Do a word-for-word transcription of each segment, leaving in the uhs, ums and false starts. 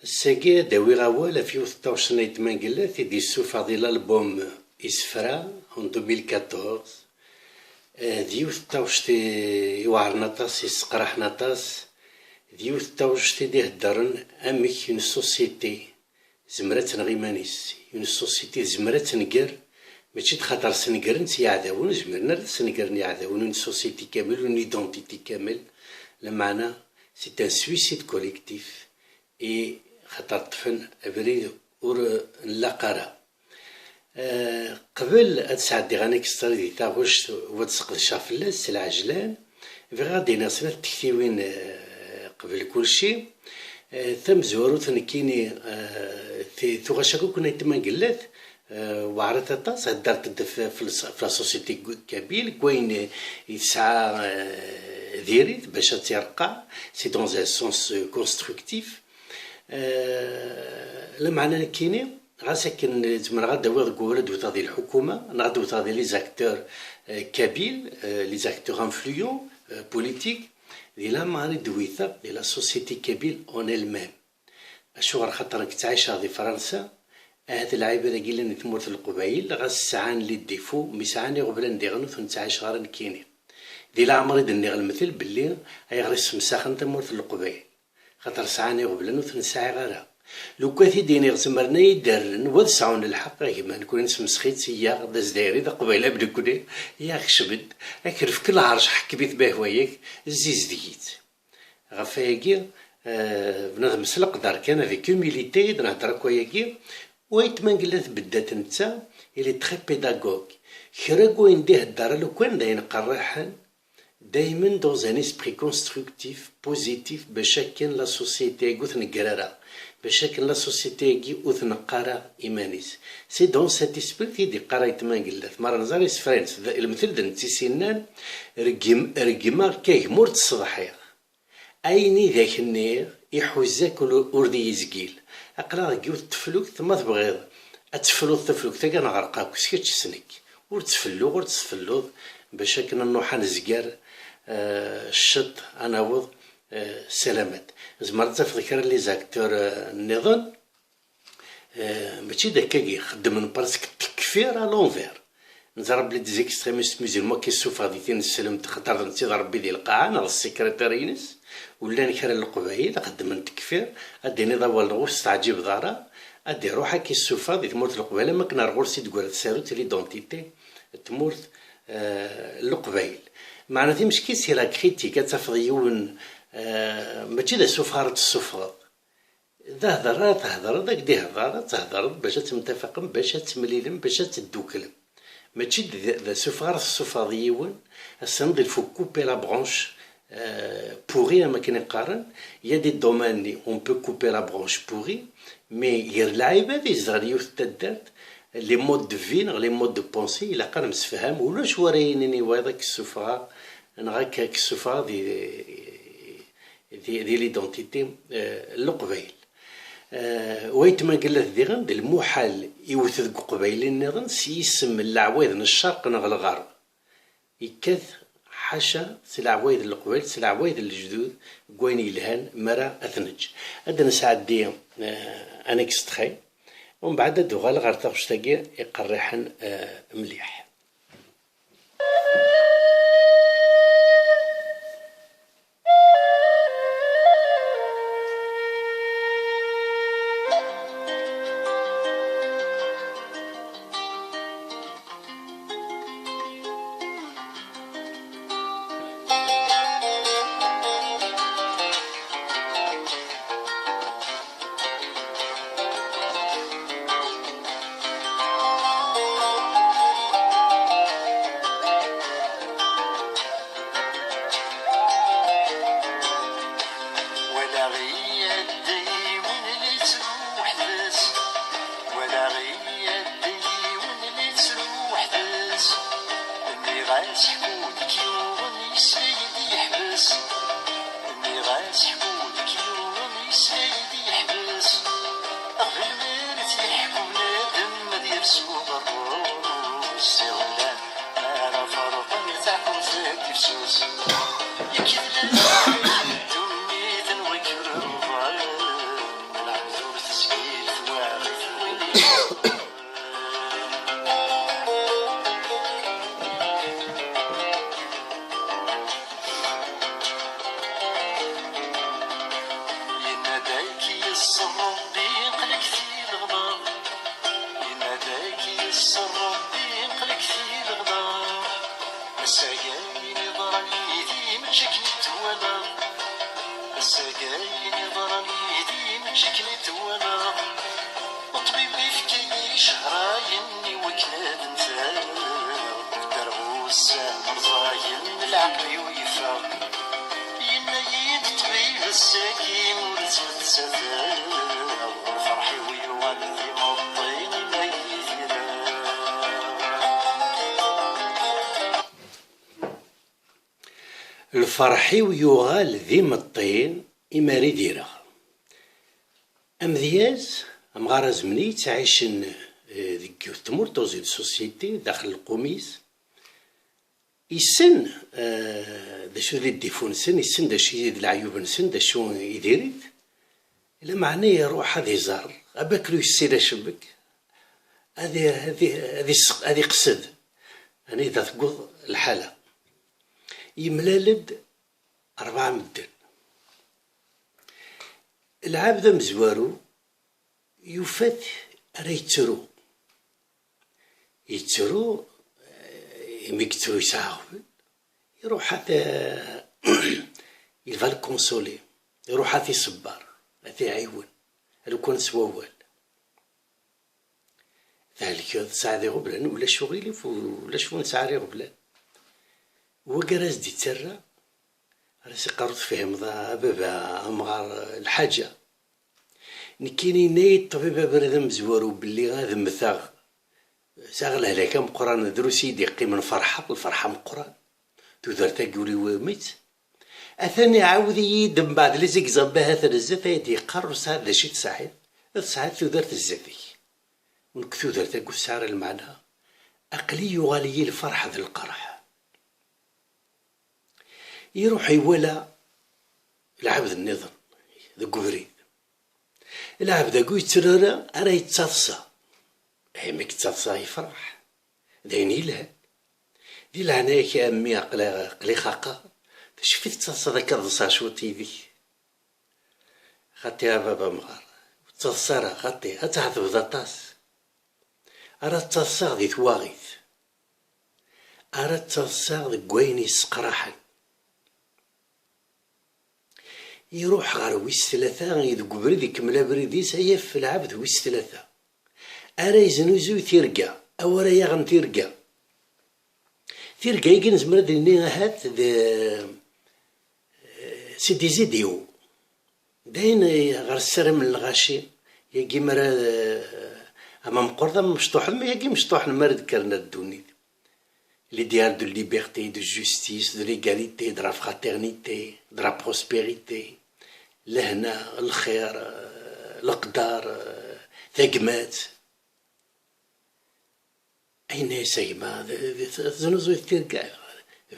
Ass-agi ad awiɣ awal ɣef yiwet n taɣect n Ayt Mangellat i d-yessufeɣ di l'album Isefra en deux mille quatorze. Eh, d yiwet n taɣect i iweɛren aṭas, yesseqraḥen aṭas, d yiwet n taɣect i d-iheddren amek une société tezmer ad tenɣ iman-is, une société tezmer ad tenger, mačči d xaṭer snegren-tt yeɛdawen, ur zmiren ara ad snegren yeɛdawen une société kamel, une identité kamel, lameɛna c'est un suicide collectif. I xaṭer ṭṭfen abrid ur nlaq ara. Eh, qbel ad sɛeddiɣ anekstri di taɣect u ad sqedceɣ fell-as s lɛejlan, bɣiɣ ad d-iniɣ snat tektiwin, eh, qbel kulci. Eh, tamezwarut nekkini, eh, ti-, tuɣac akk n Ayt Mangellat, eh, weɛrit aṭas, heddrent-d f-, f-, f la société kabyle, deg wayen, eh, i tesɛa, eh, diri-t bac ad tt-ireqqa, c'est dans un sens, euh, constructif. Eh, lameɛna nekkini, ɣas akken zemreɣ ad d-awiɣ deg wawal ad d-wteɣ di lḥukuma, neɣ ad d-wteɣ di les acteurs, eh, kabyles, eh, les acteurs influents, eh, politiques, di lameɛna i d-wteɣ di la société kabyle en elle-même. Acuɣer? Xaṭer nekk ttɛiceɣ di Fransa, ahat lɛibad-agi llan di tmurt n Leqbayel, ɣas sɛan les défauts, mi sɛan iɣeblan diɣen ur ten-ttɛiceɣ ara nekkini. Di leɛmer i d-nniɣ lemtel belli ayɣer i ssemsaxen tamurt n Leqbayel. Xaṭer sɛan iɣeblan ur ten-sɛiɣ ara. Lukan i d-iniɣ zemren ad yi-d-rren, wa ad sɛun lḥeqq, a gma, nekkni nesmesxi-tt, yyaɣ d azdayri d aqbayli am nekkni, yyaɣ kcem-d, ad k-nefk lɛerc, ḥekkem-it ma yehwa-yak, zzizdeg-itt. Ɣef wayagi, eh, bnadem s leqder kan, avec humilité i d-nehder akk ayagi, u Ayt Mangellat beddat netta, il est très pédagogue. Kra n wayen d-ihedder lukan d ayen qerriḥen, daymen dans un esprit constructif, positif, bac akken la société-agi ur tnegger ara, bac akken la société-agi ur tneqq ara iman-is. C'est dans cet esprit i d-iqqar Ayt Mangellat. Mi ara nẓer isefra-ines, d, lemtel d netta i s-yennan, reggem-, reggmeɣ-k a gma ur ttseḍḥiɣ. Ayen i d ak-nniɣ, iḥuza-k ur, ur d iyi-izgil. Aql-aɣ deg yiwet n teflukt, ma tebɣiḍ ad tefluḍ taflukt-agi, ad nɣerq akk, s kečč s nekk. Ur ttfelluɣ, ur ttfelluḍ, bac akken ad nruḥ ad nezger, eh, cceṭ, ad naweḍ, eh, salamat. Tzemreḍ ad tafeḍ kra n les acteurs, eh, nniḍen, eh, mačči d akkagi, xeddmen presque tekfir à l'envers. Neẓra belli des extrémistes musulmans akka i ssufeɣ di tineslemt, xaṭer d netta i d Rebbi di lqaɛa, neɣ d secrétaire-ines, u llan kra n Leqbayel xeddmen tekfir, ad d-tiniḍ awal-nneɣ ur s-teɛǧibeḍ ara, ad d-iruḥ ad k-issufeɣ di tmurt n Leqbayel, am akken ar ɣur-s i d-teggra tsarut, l'identité n tmurt, eh, n Leqbayel. Meɛna timecki, c'est la critique, ad tafeḍ yiwen, eh, mačči d asufeɣ ara d-tessufɣeḍ. D ahder ara thedreḍ, ad k-d-ihder, ad thedreḍ bac ad temtafaqem, bac ad temlilem, bac ad tedduklem. Mačči d, d asufeɣ ara tessufɣeḍ yiwen, ass-a il faut couper la branche, euh, pourrie, am akken i qqaren. Il y a des domaines où on peut couper la branche pourrie, mais gar lɛibad izedɣen yiwet n taddart, les modes de vie neɣ les modes de pensée, ilaq ad nemsefham, ulac wara yinin i wayeḍ ad k-ssufɣeɣ, neɣ ad k-, ad k-ssufɣeɣ di, di, di l'identité, euh, n Leqbayel. Euh, u Ayt Mangellat diɣen, d lmuḥal iwet deg Uqbayli nniḍen s yisem n leɛwayed n ccerq neɣ lɣerb. Ikkat ḥaca s leɛwayed n Leqbayel, s leɛwayed n lejdud, deg wayen yelhan mi ara ad t-neǧǧ. Ad d-nesɛeddi, euh, un extrait, umbeɛd ad d-uɣaleɣ ɣer taɣect-agi iqerriḥen, euh, mliḥ. Walaɣ iɛedda yiwen la yettru weḥd-s. Walaɣ iɛedda yiwen la yettru weḥd-s. Nniɣ-as ḥku-d k-yuɣen yeslay-d yeḥbes. Nniɣ-as ḥku-d k-yuɣen yeslay-d yeḥbes. Ɣef lmir i tt-yeḥku bnadem ad yersu d ṛṛuz s iɣeblan ara ferqen taḥkut d tifsus. Ikkit llan ddunit n wakrur. Akken i twalaḍ, ṭṭbib ifka-yi cehrayen i wakken ad nfaleɣ. Dderɣ ussan rẓagen, leɛqel-iw yeffeɣ. Yenna-yi-d ṭṭbib, ass-agi ur ttmettat ara. Lferḥ-iw yuɣal d imeṭṭi, imi ay tira. Lferḥ-iw yuɣal d imeṭṭi imi ara idireɣ. Amedyaz, amɣar azemni yettɛicen, eh, deg yiwet tmurt, dans une société, daxel lqum-is, yessen, eh, d acu d défaut-nsen, yessen d acu i d leɛyub-nsen, d acu i diri-t. Lameɛna iruḥ ad iẓer abaklus si la cebek, ad i-, ad i-, ad iseq-, ad iqsed anida tewweḍ lḥala. Yemlal-d rebɛa medden. Lɛebd amezwaru yufa-t ara yettru. Yettru, eh, imi yettru yesɛa aɣbel, iruḥ ad, il va le consoler, iruḥ ad t-iṣebber, ad t-iɛiwen, lukan s wawal. Thelkeḍ, tesɛiḍ iɣeblan, ulac uɣilif, ulac win sɛan iɣeblan. Wagi ara as-d-ittarra, ara as-iqqar: "Ur tefhimeḍ a baba amɣar lḥaǧa. Nekkini yenna-yi ṭṭbib abrid amezwaru belli ad mmteɣ, sɛiɣ lehlak ameqqran, drus i yi-d-iqqimen, ferḥeɣ lferḥ ameqqran. Tudert-agi ur iwumi-tt." Atan iɛawed-iyi-d mbeɛd les examens, ahat ar zdat, ay d-yeqqar: "Ur tesɛiḍ d acu i tesɛiḍ, tesɛiḍ tudert zdat-k. U nekk tudert-agi ur tesɛi ara lmeɛna, aql-i yuɣal-iyi lferḥ d lqerḥ." Iruḥ iwala lɛebd nniḍen deg ubrid. Lɛebd-agi ur yettru ara, ara yettaḍsa. Imi yettaḍsa yefreḥ. D ayen yelhan. Di leɛnaya-k a mmi, aql-, aql-i xaqeɣ. D acu i tettaḍsaḍ akka, ad ḍseɣ cwiṭ yid-k? Xaṭi a baba amɣar, ur ttaḍsa ara, xaṭi, ad tɛetbeḍ aṭas. Ara ttaḍsaɣ di twaɣit. Ara ttaḍsaɣ deg wayen yesseqraḥen. Iruḥ ɣer wis tlata, deg ubrid ikemmel abrid-is, ad yaf lɛebd wis tlata. Ara yeznuzuy tirga, awer ay aɣen tirga. Tirga-agi nezmer ad d-nini ahat d, c'est des idéaux. D ayen ɣer ssaramen lɣaci, yagi mi ara, ama meqqret ama mecṭuḥet, ma yagi mecṭuḥen mi ara d-kkren ar ddunit. L'idéal de liberté, de justice, de l'égalité, de la fraternité, de la prospérité, lehna, lxir, leqder, tagmat. Ayen-a s a gma, d, d, teznuzuyeḍ tirga,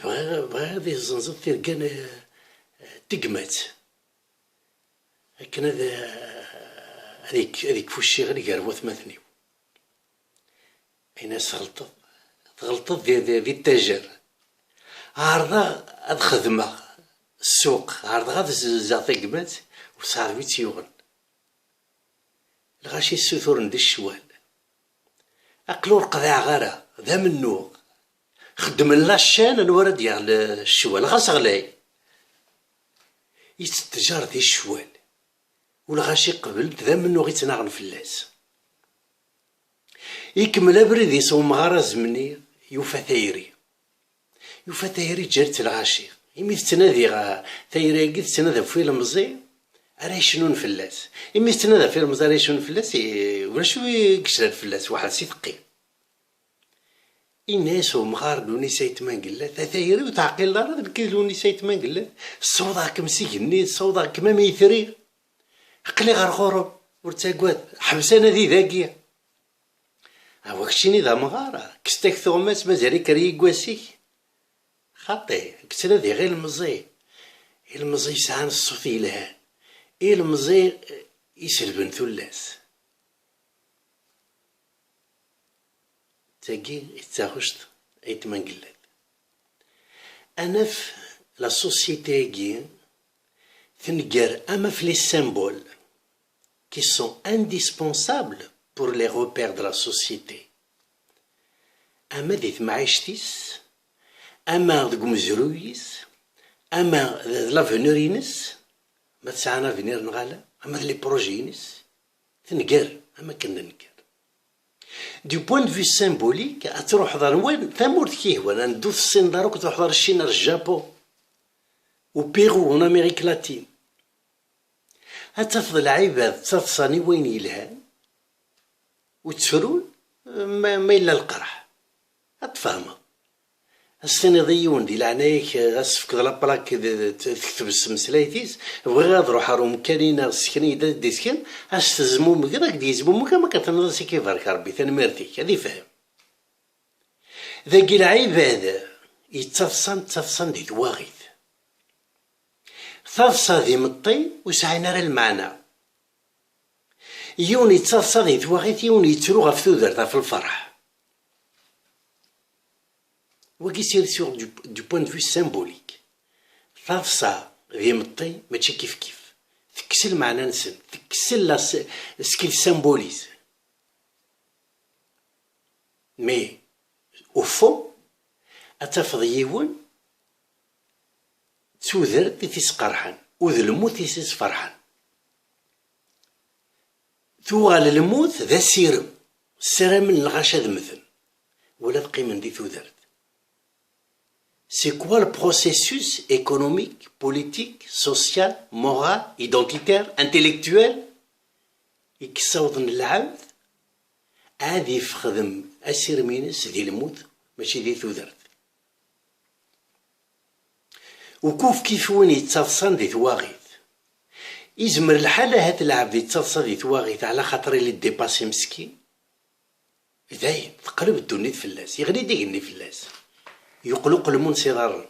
bɣiɣ, bɣiɣ ad tezzenzeḍ tirga n, eh, tegmat. Akken ad, ad ik-, ad ikfu ccɣel gar watmaten-iw. Ayen-a tɣelṭeḍ, tɣelṭeḍ di, di, di ttajer. Ɛerḍeɣ ad xedmeɣ ssuq, ɛerḍeɣ ad zzenzeɣ tagmat, ur sɛiɣ wi tt-yuɣen. Lɣaci ssuturen-d ccwal. Aql ur qdiɛeɣ ara, d amennuɣ. Xeddmen la chaîne, anwa ara d-yaɣ le-, ccwal, ɣas ɣlay. Yettejjar di ccwal. U lɣaci qeblen-t, d amennuɣ i ttnaɣen fell-as. Ikemmel abrid-is umɣar azemni, yufa tayri. Yufa tayri ǧǧan-tt lɣaci. Imi tettnadi ɣ-, tayri-agi tettnadi ɣef ilemẓi ara yecnun fell-as. Imi tettnadi ɣef ilemẓi ara yecnun fell-as, i-, ulac wi yecnan fell-as, weḥd-s i teqqim. Inna-yas umɣar Lewnis Ayt Mangellat: "A tayri, ur teɛqileḍ ara d nekk i d Lewnis Ayt Mangellat? Ssawḍeɣ-kem s igenni, ssawḍeɣ-kem am yitri. Aql-i ɣer ɣur-m, ur ttagad, ḥbes anadi dagi." Awa keččini d amɣar, kkes-ak tuɣmas, mazal-ik ar yiggwas-ik. Xaṭi, deg ttnadiɣ ilemẓi. Ilemẓi yesɛan ṣṣut yelhan. Ilemẓi, eh, iselben tullas. Tagi i d taɣect ay tmangellat. Ad naf la société-agi tenger ama f les symboles qui sont indispensables pour les repères de la société. Ama di temɛict-is, ama deg umezruy-is, ama d l'avenir-ines, ma tesɛa un avenir neɣ ala. Ma d les projets-ines, tenger, am akken d-nenger. Du point de vue symbolique, ad truḥeḍ ar wan, tamurt k-ihwan, ad neddu tessineḍ ara akk, truḥeḍ ar Ccina, ar Japon, au Pérou, en Amérique latine. Ad tafeḍ lɛibad ttaḍsan i wayen yelhan, u ttrun, ma, ma yella lqerḥ. Ad tfehmeḍ. Ad s-tiniḍ i yiwen di leɛnaya-k, ad s-tefkeḍ la plaque, d, d, tekteb s tmeslayt-is, bɣiɣ ad ruḥeɣ ar umkan-ina, sken-iyi-d ad d-isken, ad s-tezmumgeḍ, ad k-d-yezmumeg, am akken tenniḍ-as akka ibarek Rebbi, tanemmirt-ik, ad ifhem. Dagi lɛibad yettaḍsan, ttaḍsan di twaɣit. Taḍsa d imeṭṭi ur sɛin ara lmeɛna. Yiwen yettaḍsa di twaɣit, yiwen yettru ɣef tudert, ɣef lferḥ. Wagi c'est sur du, du point de vue symbolique. Taḍsa d imeṭṭi mačči kifkif. Tekkes lmeɛna-nsen, tekkes la, ce qu'il symbolise. Mais, au fond, ad tafeḍ yiwen d tudert i t-isqerḥen, u d lmut i s-isferḥen. Tuɣal lmut d asirem, ssaramen lɣaci ad mmten, wala ad qqimen di tudert. C'est quoi le processus économique, politique, social, moral, identitaire, intellectuel i yessawḍen lɛebd ad yexdem asirem-ines di lmut, mačči di tudert? Ukuf kif win yettaḍsan di twaɣit. Izmer lḥal ahat lɛebd yettaḍsa di twaɣit ɛla xaṭer il est dépassé meskin. Dayen, teqleb ddunit fell-as, yeɣli-d igenni fell-as. Yuqluq lmun s iḍarren.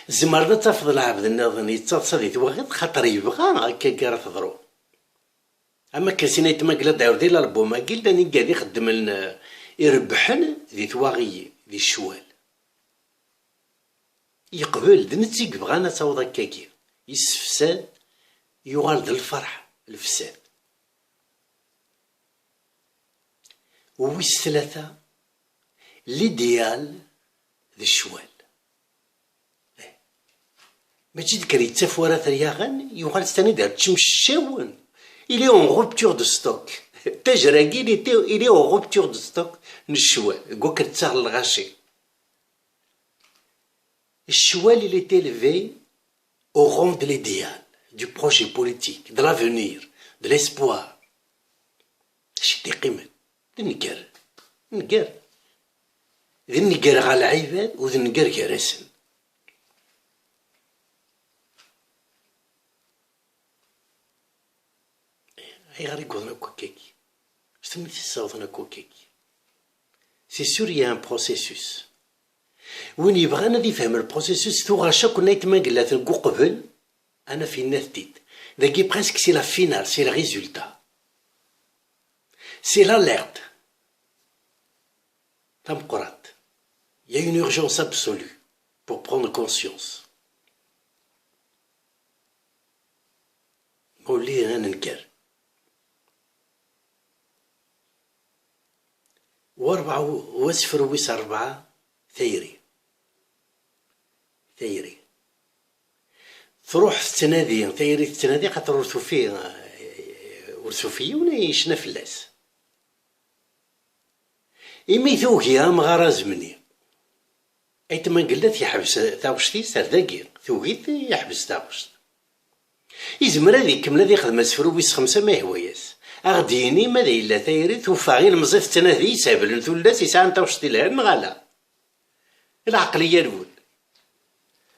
Tzemreḍ ad tafeḍ lɛebd nniḍen yettaḍsa di twaɣit xaṭer yebɣa akka ara teḍru. Am akken sin aytma Gladayer di lalbum-agi, llan igad ixeddmen, eh, irebbḥen di twaɣiyin, di ccwal. Yeqbel, d netta i yebɣan ad taweḍ akkagi. Yessefsad, yuɣal d lferḥ, lefsad. U wis tlata, l'idéal d ccwal. Eh. Mačči d kker yettaf wara teryaɣen, yuɣal s tanida ččemccawen. Il est en rupture de stock. Tajragi, il était, il est en rupture de stock n ccwal, deg wakken ttaɣen lɣaci. Ccwal, il est élevé au rang de l'idéal, du projet politique, de l'avenir, de l'espoir. Acu i d-iqqimen? D nnger. Nnger. D nnger ɣer lɛibad, u d nnger gar-asen. Ayɣer i wwḍen akk akkagi? Acimi i t-ssawḍen akk akkagi? C'est sûr, il y a un processus. Win yebɣan ad ifhem le processus, tuɣac akk n aytma gellaten deg uqbel, ad naf yenna-t-id. Dagi presque c'est la finale, c'est le résultat. C'est l'alerte tameqqrant. Il y a une urgence absolue pour prendre conscience. Ma ur lliɣ ad nenger. Warebɛa, wasefru wis rebɛa, tayri. Tayri. Truḥ tettnadi, tayri tettnadi, xaṭer ur tufi, ur tufi yiwen yecna fell-as. Imi tugi amɣar azemni, aytma gellat yeḥbes taɣect-is ar dagi, tugi-t yeḥbes taɣect. Izmer ad ikemmel ad ixdem asefru wis xemsa ma yehwa-yas. Ad ɣ-d-yini ma d yella tayri tufa ilemẓi tettnadi, yesheblen tullas, yesɛan taɣect ilhan neɣ ala. Lɛeqliya lwel.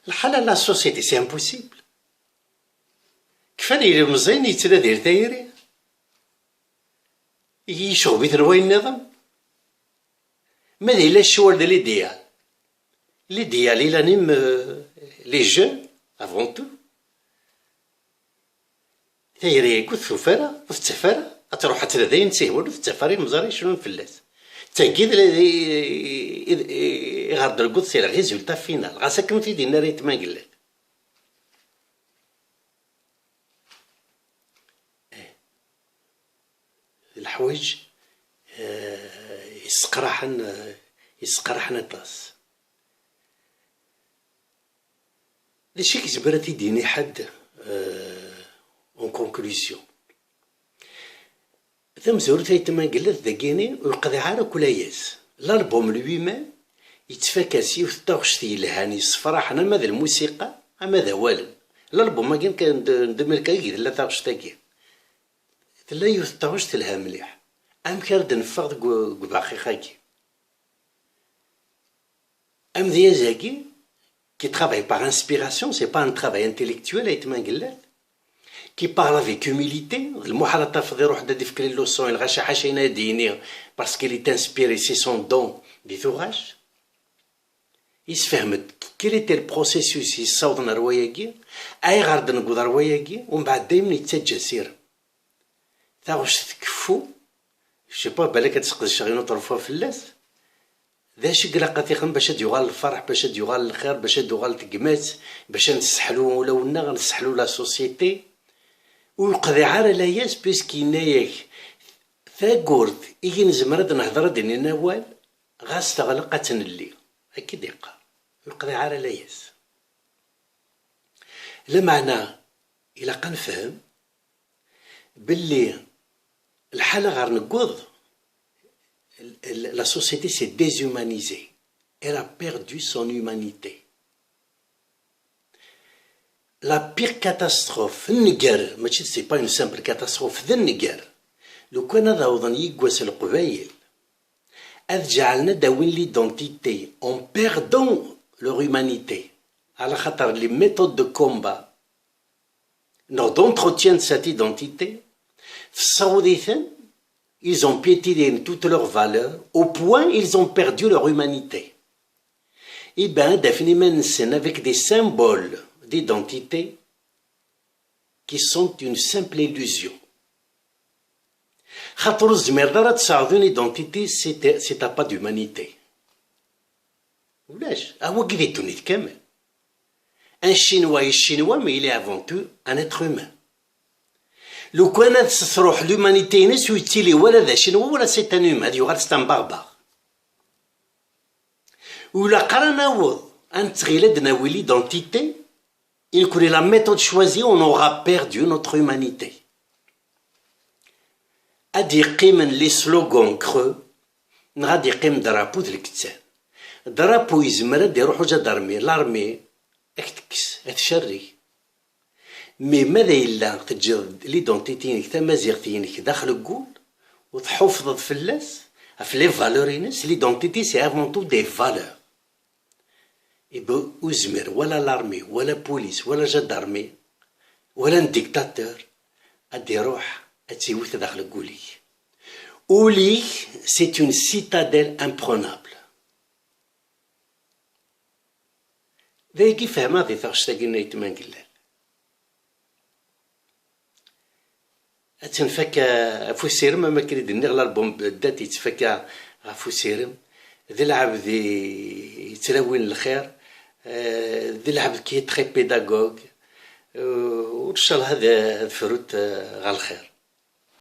Lḥal la société, c'est impossible. Kfan ilemẓiyen yettnadir tayri. Yecɣeb-iten wayen nniḍen. Ma d yella ccwal d l'idéal. L'idéal, il anime, euh, les jeunes, avant tout. Tayri-agi ur tufi ara, ur tettaf ara, ad truḥ ad tella d ayen tt-ihwan, ur tettaf ara ilemẓi ara yecnun fell-as. D tagi i d, i, i, i, iɣer d-negguḍ, c'est le résultat final. Ɣas akken ur t-id-yenni ara yetmagellat. Eh. D leḥwayeǧ, eh, yesseqraḥen, eh, yesseqraḥen aṭas. D acu i yezmer ad t-id-yini ḥedd, eh, en conclusion. Tamezwarut ay tmangellat dagini ur yeqḍiɛ ara akk layas. L'album lui-même yettfaka s yiwet n taɣect yelhan yessefraḥen ama d lmusiqa ama d awalen. L'album-agi n d-, n deux mille quinze i tella taɣect-agi. Tella yiwet n taɣect telha mliḥ. Amek ara d-neffeɣ deg u-, deg ubaqiq-agi? Amedyaz-agi, qui travaille par inspiration, c'est pas un travail intellectuel, ay tmangellat, qui parle avec humilité, d lmuḥal ad tafeḍ iruḥ-d ad ifk les leçons i lɣaci ḥaca ayen ad d-yini, parce qu'il est inspiré, c'est son don, di tuɣac. Yessefhem-d quel était le processus yessawḍen ar wayagi, ayɣer d-newweḍ ar wayagi, umbeɛd daymen yettaǧǧa asirem. Taɣect tkeffu, je sais pas, balak ad sqedceɣ une autre fois fell-as. D acu i ilaq ad t-ixdem bac ad d-yuɣal lferḥ, bac ad d-yuɣal lxir, bac ad d-tuɣal tegmat, bac ad nesseḥlu ulawen-nneɣ, ad nesseḥlu la société? Ur yeqḍiɛ ara layas, puisque yenna-yak, tagurt i yi-nezmer ad nehder, ad d-nini awal, ɣas teɣleq ad tt-nelli. Akka i d-yeqqar. Ur yeqḍiɛ ara layas. Lameɛna, ilaq ad nefhem belli lḥala ɣer newweḍ, l-, l-, la société s'est déshumanisée. Elle a perdu son humanité. La pire catastrophe, nnger, mačči, c'est pas une simple catastrophe, d nnger. Lukan ad awḍen yigwas n Leqbayel, ad ǧeɛlen ad d-awin l'identité en perdant leur humanité, ala xaṭer les méthodes de combat neɣ d'entretien de cette identité, tessaweḍ-iten, ils ont piétiné toutes leurs valeurs, au point ils ont perdu leur humanité. Iban ad d-afen iman-nsen avec des symboles d'identité qui sont une simple illusion. Xaṭer ur tezmireḍ ara ad tesɛuḍ une identité si t'as, si t'as pas d'humanité. Ulac, a wagi di ddunit kamel. Un Chinois est Chinois, mais il est avant tout un être humain. Lukan ad s-truḥ l'humanité-ines, ur yettili wala d acinwa wala c'est un humain, ad yuɣal c'est un barbare. Ur ilaq ara naweḍ ad nettɣil ad d-nawi l'identité, i nekkni la méthode choisie, on aura perdu notre humanité. Ad d-yeqqimen les slogans creux, neɣ ad d-yeqqim drapeau d lkettan. Drapeau yezmer ad d-iruḥ ujadarmi, l'armée, ad k-tekkes, ad tcerrig. Mais ma d yella teǧǧiḍ l'identité-inek, tamaziɣt-inek daxel n wul, u tḥufḍeḍ fell-as, ɣef les valeurs-ines, l'identité c'est avant tout des valeurs. Iba ur zmir wala l'armée, wala police, wala gendarmerie, wala un dictateur ad d-iruḥ ad tt-iwet daxel n wul-ik. Ul-ik, c'est une citadelle imprenable. D ayagi fehmeɣ di taɣect-agi n Ayt Mangellal. Ad tt-nfak, eh, ɣef usirem, am akken i d-nniɣ, l'album Beddat yettfaka ɣef usirem. D lɛebd i, yettlawin lxir, eh, d lɛebd qui est très pédagogue, eh, u ncallah ad, ad frut, eh, ɣer lxir.